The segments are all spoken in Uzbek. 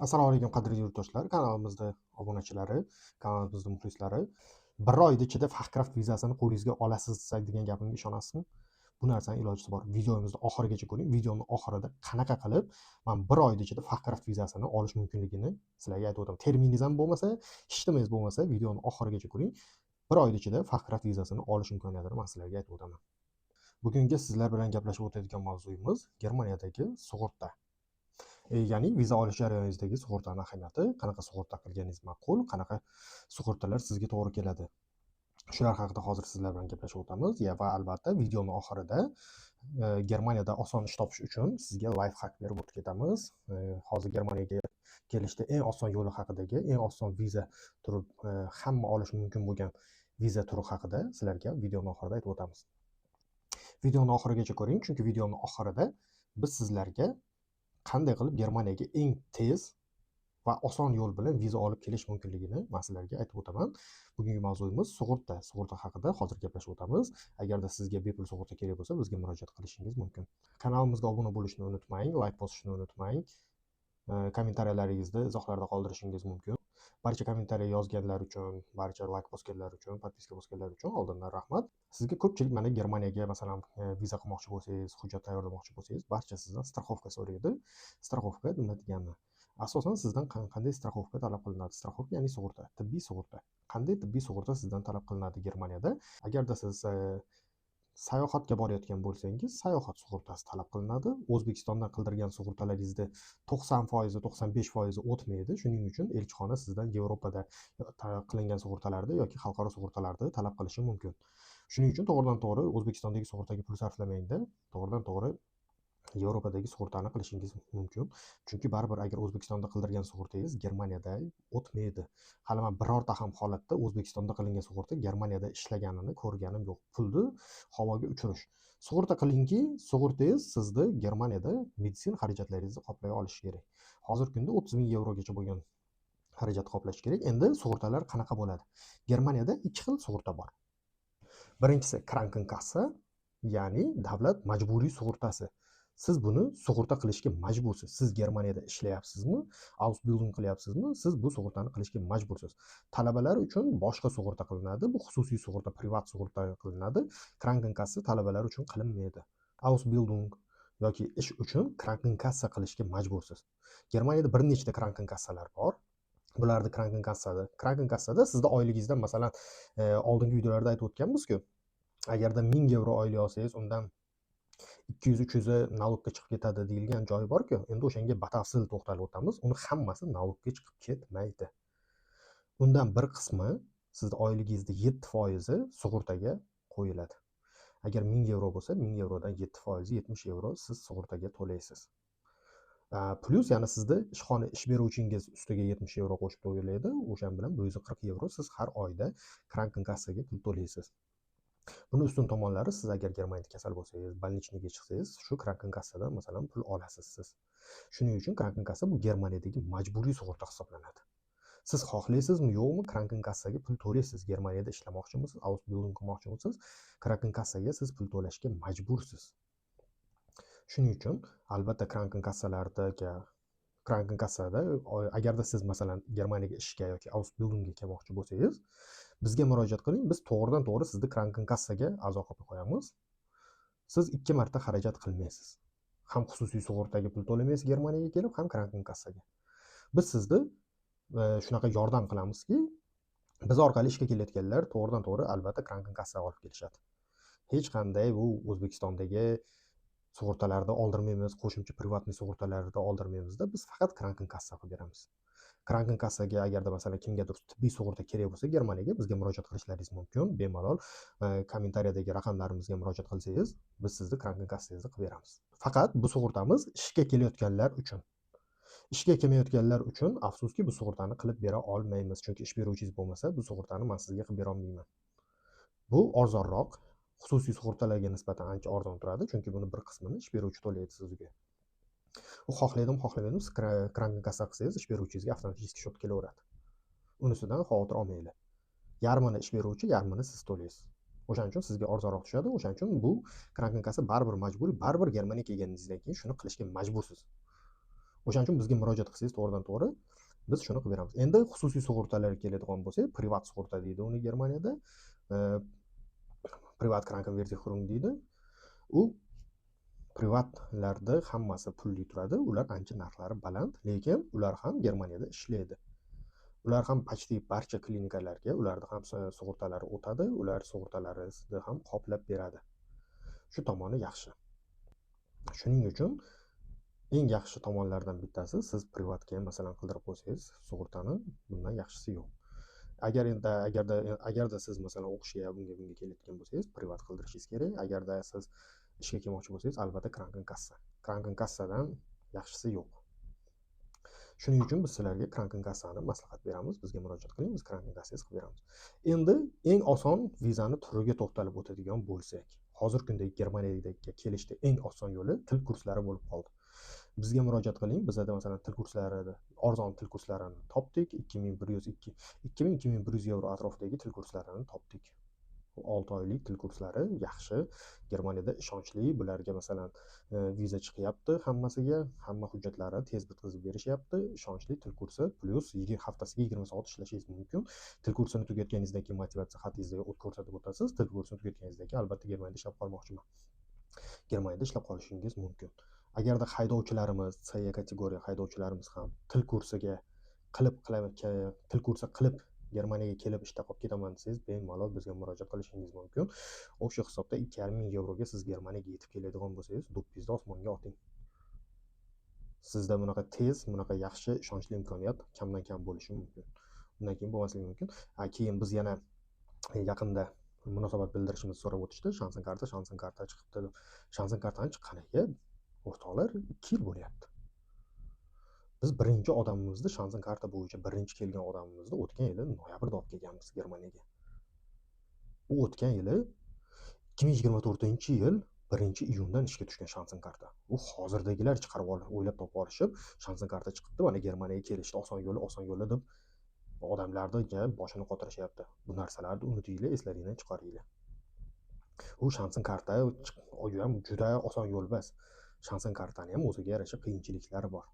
Assalomu alaykum, qadrli yurtdoshlar, kanalimizda obunachilari, kanalimizda muxlislari. Bir oyda ichida Fachkraft vizasini qo'lingizga olasiz desak degan gapimga ishonasizmi? Bu narsani ilojisi bor. Videomizni oxirigacha ko'ring. Videoni oxirida qanaqa qilib man bir oyda ichida Fachkraft vizasini olish mumkinligini sizlarga aytib o'taman. Terminingiz ham bo'lmasa, hech nimangiz bo'lmasa, videoni oxirigacha ko'ring. Bir oyda ichida Fachkraft vizasini olish imkoniyatini man sizlarga aytib o'taman. Bugungi sizlar bilan gaplashib o'tadigan mavzuyimiz Germaniyadagi sug'urta. Ya'ni viza olish jarayoningizdagi sug'urtani ahamiyati, qanaqa sug'urta qilganingiz ma'qul, qanaqa sug'urtalar sizga to'g'ri keladi. Shular haqida hozir sizlar bilan gaplashib o'tamiz. Ya va albatta videoni oxirida Germaniyada oson ish topish uchun sizga лайфхак berib o'tib ketamiz. Hozir Germaniyaga kelishda eng oson yo'li haqidagi, eng oson viza turi, hamma olishi mumkin bo'lgan viza turi haqida sizlarga videoni oxirida aytib o'tamiz. Videoni oxirigacha ko'ring, chunki videoni oxirida biz sizlarga qanday qilib Germaniyaga eng tez va oson yo'l bilan viza olib kelish mumkinligini man sizlarga aytib o'taman. Bugungi mavzuyimiz sug'urta. Sug'urta haqida hozir gaplashib o'tamiz. Agarda sizga bepul sug'urta kerak bo'lsa, bizga murojaat qilishingiz mumkin. Kanalimizga obuna bo'lishni unutmang, layk bosishni unutmang. Kommentariyalaringizni izohlarda qoldirishingiz mumkin. Barcha kommentariya yozganlar uchun, barcha layk bosganlar uchun, подписка bosganlar uchun oldindan rahmat. Sizga ko'pchilik mana Germaniyaga, masalan, viza qilmoqchi bo'lsangiz, hujjat tayyorlamoqchi bo'lsangiz, barcha sizdan страховка so'raydi. Страховка nima degani? Asosan sizdan qanday страховка talab qilinadi? Страховка, ya'ni sug'urta, tibbiy sug'urta. Qanday tibbiy sug'urta sizdan talab qilinadi Germaniyada? Agarda siz sayohatga borayotgan bo'lsangiz, sayohat sug'urtasi talab qilinadi. O'zbekistondan qildirgan sug'urtalaringizni 90%, 95% o'tmaydi. Shuning uchun elchixona sizdan Yevropada qilingan sug'urtalarni yoki xalqaro sug'urtalarni talab qilishi mumkin. Shuning uchun to'g'ridan to'g'ri O'zbekistondagi sug'urtaga pul sarflamangda, to'g'ridan to'g'ri Yevropadagi sug'urtani qilishingiz mumkin. Chunki baribir agar O'zbekistonda qildirgan sug'urtangiz Germaniyada o'tmaydi. Hali man birorta ham holatda O'zbekistonda qilingan sug'urta Germaniyada ishlaganini ko'rganim yo'q. Pulni havoga uchirish. Sug'urta qilingki, sug'urtangiz sizni Germaniyada meditsina xarajatlaringizni qoplay olishi kerak. Hozirgi kunda 30 ming yevrogacha bo'lgan xarajat qoplash kerak. Endi sug'urtalar qanaqa bo'ladi? Germaniyada ikki xil sug'urta bor. Birinchisi Krankenkasse, ya'ni davlat majburiy sug'urtasi. Siz buni sug'urta qilishga majbursiz. Siz Germaniyada ishlayapsizmi, Ausbildung qilyapsizmi, siz bu sug'urtani qilishga majbursiz. Talabalar uchun boshqa sug'urta qilinadi. Bu xususiy sug'urta, privat sug'urta qilinadi. Krankenkasse talabalar uchun qilinmaydi. Ausbildung yoki ish uchun Krankenkasse qilishga majbursiz. Germaniyada bir nechta Krankenkassalar bor. Bularni Krankenkassada sizni oyligingizdan, masalan, oldingi videolarda aytib o'tganmiz-ku, agarda 1000 yevro oylik olsangiz, undan 200-300 налог ga chiqib ketadi deyilgan joyi bor-ku. Endi o'shanga batafsil to'xtalib o'tamiz. Uni hammasi налог ga chiqib ketmaydi. Undan bir qismi, sizni oyligingizni 7% sug'urtaga qo'yiladi. Agar 1000 yevro bo'lsa, 1000 yevrodan 7% 70 yevro siz sug'urtaga to'laysiz. Plyus yana sizni ishxona, ish beruvchingiz ustiga 70 yevro qo'shib to'laydi. O'shan bilan 140 yevro siz har oyda Krankenkassaga pul to'laysiz. Buni ustun tomonlari, siz agar Germaniyada kasal bo'lsangiz, больничный ga chiqsangiz, shu Krankenkassadan, masalan, pul olasiz siz. Shuning uchun Krankenkassa bu Germaniyadagi majburiy sug'urta hisoblanadi. Siz xohlaysizmi, yo'qmi, Krankenkassaga pul to'laysiz. Germaniyada ishlamoqchimisiz, Ausbildung qilmoqchimisiz, Krankenkassaga siz pul to'lashga majbursiz. Shuning uchun albatta Krankenkassada agarda siz, masalan, Germaniyaga ishga yoki Ausbildungga kelmoqchi bo'lsangiz, bizga murojaat qiling. Biz to'g'ridan to'g'ri sizni Krankenkassaga a'zo qilib qo'yamiz. Siz ikki marta xarajat qilmaysiz. Ham xususiy sug'urtaga pul to'lamaysiz Germaniyaga kelib, ham Krankenkassaga. Biz sizni shunaqa yordam qilamizki, biz orqali ishga kelayotganlar to'g'ridan to'g'ri albatta Krankenkassaga olib kelishadi. Hech qanday bu O'zbekistondagi sug'urtalarni oldirmaymiz, qo'shimcha приватный sug'urtalarni oldirmaymizda, biz faqat Krankenkassa qilib beramiz. Krankenkassaga agarda, masalan, kimgadir tibbiy sug'urta kerak bo'lsa Germaniyaga, bizga murojaat qilishlaringiz mumkin. Bemalol kommentariyadagi raqamlarimizga murojaat qilsangiz, biz sizni Krankenkassangizni qilib beramiz. Faqat bu sug'urtamiz ishga kelayotganlar uchun. Ishga kelmayotganlar uchun, afsuski, bu sug'urtani qilib bera olmaymiz, chunki ish beruvchingiz bo'lmasa, bu sug'urtani man sizga qilib bera olmayman. Bu arzonroq, xususiy sug'urtalarga nisbatan ancha arzon turadi, chunki buni bir qismini ish beruvchi to'laydi sizga. U xohlaydimi, xohlamaydimi, siz Krankenkassa qilsangiz, ish beruvchingizga avtomatik счет kelaveradi. Unisidan xavotir olmanglar. Yarmini ish beruvchi, yarmini siz to'laysiz. O'shaning uchun sizga arzonroq tushadi. O'shaning uchun bu Krankenkassa baribir majburiy, baribir Germaniyaga kelganingizdan keyin shuni qilishga majbursiz. O'shaning uchun bizga murojaat qilsangiz, to'g'ridan to'g'ri biz shuni qilib beramiz. Endi xususiy sug'urtalarga keladigan bo'lsak, privat sug'urta deydi uni Germaniyada, privat Krankenversicherung deydi. U privatlarda hammasi pulli turadi, ular ancha narxlari baland, lekin ular ham Germaniyada ishlaydi. Ular ham почти barcha klinikalarga, ularni ham sug'urtalari o'tadi, ular sug'urtalarini ham qoplab beradi. Shu tomoni yaxshi. Shuning uchun eng yaxshi tomonlardan bittasi, siz privatga ham, masalan, qildirib qo'ysangiz sug'urtani, bundan yaxshisi yo'q. Agar endi agarda siz, masalan, o'qishga, bunga kelayotgan bo'lsangiz, privat qildirishingiz kerak. Agarda siz ishga kelmoqchi bo'lsangiz, albatta Krankenkasse. Krankenkassadan yaxshisi yo'q. Shuning uchun biz sizlarga Krankenkassani maslahat beramiz. Bizga murojaat qiling, biz Krankenkassangiz qilib beramiz. Endi eng oson vizani turiga to'xtalib o'tadigan bo'lsak, hozirgi kunda Germaniyaga kelishda eng oson yo'li til kurslari bo'lib qoldi. Bizga murojaat qiling. Bizada, masalan, til kurslari, arzon til kurslarini topdik. 2100, 2000, 2100 yevro atrofidagi til kurslarini topdik. 6 oylik til kurslari yaxshi, Germaniyada ishonchli. Bularga, masalan, viza chiqyapti hammasiga, hamma hujjatlari tez bitkazib berishyapti. Ishonchli til kursi, plyus haftasiga 20 soat ishlashingiz mumkin. Til kursini tugatganingizdan keyin motivatsiya xatingizda ko'rsatib o'tasiz. Til kursini tugatganingizdan keyin albatta Germaniyada ishlab qolmoqchiman. Germaniyada ishlab qolishingiz mumkin. Agarda haydovchilarimiz, C kategoriya haydovchilarimiz ham til kursiga qilib, til kursi qilib Germaniyaga kelib ishda qolib ketaman desangiz, bemalol bizga murojaat qilishingiz mumkin. O'sha hisobda 2,5 ming yevroga siz Germaniyaga yetib keladigan bo'lsangiz, do'ppizni osmonga oting. Sizda bunaqa tez, bunaqa yaxshi, ishonchli imkoniyat kamdan kam bo'lishi mumkin. Undan keyin bo'lmasligi mumkin. Keyin biz yana yaqinda munosabat bildirishimizni so'rab o'tishdi. Chancenkarte, Chancenkarte chiqibdi deb. Chancenkartani chiqqaniga, o'rtoqlar, 2 yil bo'lyapti. Biz birinchi odamimizni, Chancenkarte bo'yicha birinchi kelgan odamimizni o'tgan yili noyabrda olib kelganmiz Germaniyaga. U o'tgan yili, 2024-yil 1-iyundan ishga tushgan Chancenkarte. U hozirdagilar chiqarib olib, o'ylab topib olishib, Chancenkarte chiqibdi, mana Germaniyaga kelishda oson yo'li, oson yo'li deb odamlarni boshini qotirishyapti. Bu narsalarni unutinglar, eslaringdan chiqaringlar. U Chancenkarte ham juda oson yo'l emas. Chancenkartani ham o'ziga yarasha qiyinchiliklari bor.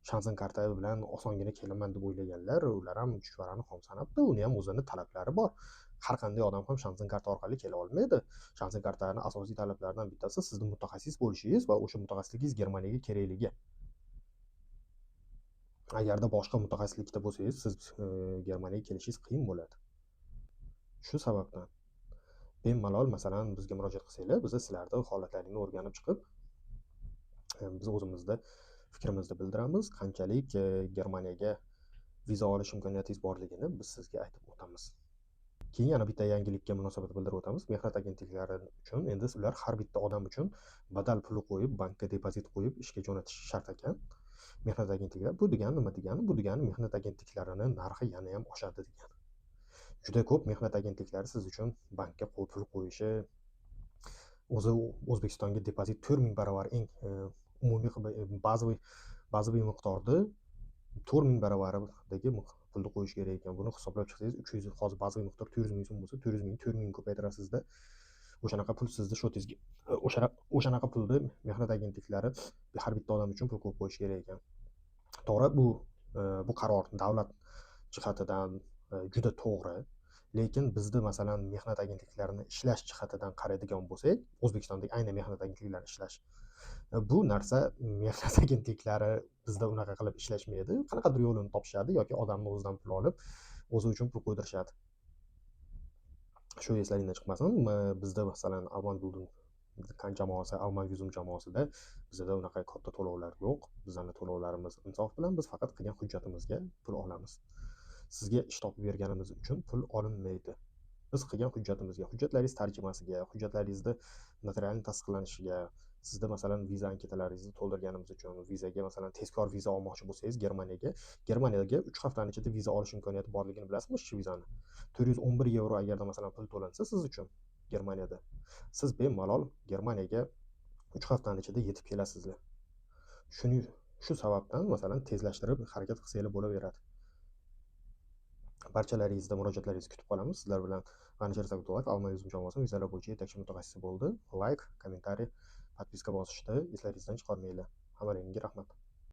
Chancenkarte bilan osongina kelaman deb o'ylaganlar, ular ham chuchvarani xom sanabdi. Uni ham o'zini talablari bor. Har qanday odam ham Chancenkarte orqali kela olmaydi. Chancenkartani asosiy talablaridan bittasi sizni mutaxassis bo'lishingiz va o'sha mutaxassisligingiz Germaniyaga kerakligi. Agarda boshqa mutaxassislikda bo'lsangiz, siz Germaniyaga kelishingiz qiyin bo'ladi. Shu sababdan bemalol, masalan, bizga murojaat qilsanglar, biz sizlarni holatlaringni o'rganib chiqib, biz o'zimizni fikrimizni bildiramiz. Qanchalik Germaniyaga viza olish imkoniyatingiz borligini biz sizga aytib o'tamiz. Keyin yana bitta yangilikka munosabat bildirib o'tamiz. Mehnat agentliklari uchun endi ular har bitta odam uchun badal puli qo'yib, bankka depozit qo'yib ishga jo'natishi shart ekan. Mehnat agentliklari, bu degani nima degani? Bu degani mehnat agentliklarini narxi yana ham oshadi degani. Juda ko'p mehnat agentliklari siz uchun bankka pul qo'yishi, o'zi O'zbekistonga depozit 4000 barobar, eng umumiy qilib, bazaviy miqdorda 4000 baravaridagi pulni qo'yish kerak ekan. Buni hisoblab chiqsangiz, 300, hozir bazaviy miqdor 400 ming so'm bo'lsa, 400 ming, 4000 ko'paytirasizda, o'shanaqa pul sizni счёт ingizga, o'shanaqa pulni mehnat agentliklari har bitta odam uchun pul qo'yib qo'yish kerak ekan. To'g'ri, bu qaror davlat jihatidan juda to'g'ri, lekin bizda, masalan, mehnat agentliklarini ishlash jihatidan qaraydigan bo'lsak, O'zbekistondagi aynan mehnat agentliklari ishlash, bu narsa, mehnat agentliklari bizda unaqa qilib ishlashmaydi. Qanaqadir yo'lini topishadi yoki odamni o'zidan pul olib, o'zi uchun pul qo'ydirishadi. Shu eslaringdan chiqmasin. Bizda, masalan, Alman Bildung jamoasi, Alman Visum jamoasida bizada unaqa katta to'lovlar yo'q. Bizani to'lovlarimiz insof bilan, biz faqat qilgan hujjatimizga pul olamiz. Sizga ish topib berganimiz uchun pul olinmaydi. Biz qilgan hujjatimizga, hujjatlaringiz tarjimasiga, hujjatlaringizni notarial tasdiqlanishiga, sizda, masalan, viza anketalaringizni to'ldirganimiz uchun, vizaga, masalan, tezkor viza olmoqchi bo'lsangiz Germaniyaga, Germaniyaga 3 haftani ichida viza olish imkoniyati borligini bilasizmi, ishchi vizani? 411 yevro agarda, masalan, pul to'lansa siz uchun Germaniyada, siz bemalol Germaniyaga 3 haftani ichida yetib kelasizlar. Shuni shu sababdan, masalan, tezlashtirib harakat qilsanglar bo'laveradi. Barchalaringizda murojaatlaringizni kutib qolamiz. Sizlar bilan G'anisher Sagdullayev, Alman Visum jamoasi vizalar bo'yicha yetakchi mutaxassisi bo'ldi. Layk, комментарий, подписка bosishni eslaringizdan chiqarmanglar. Hammalaringga rahmat.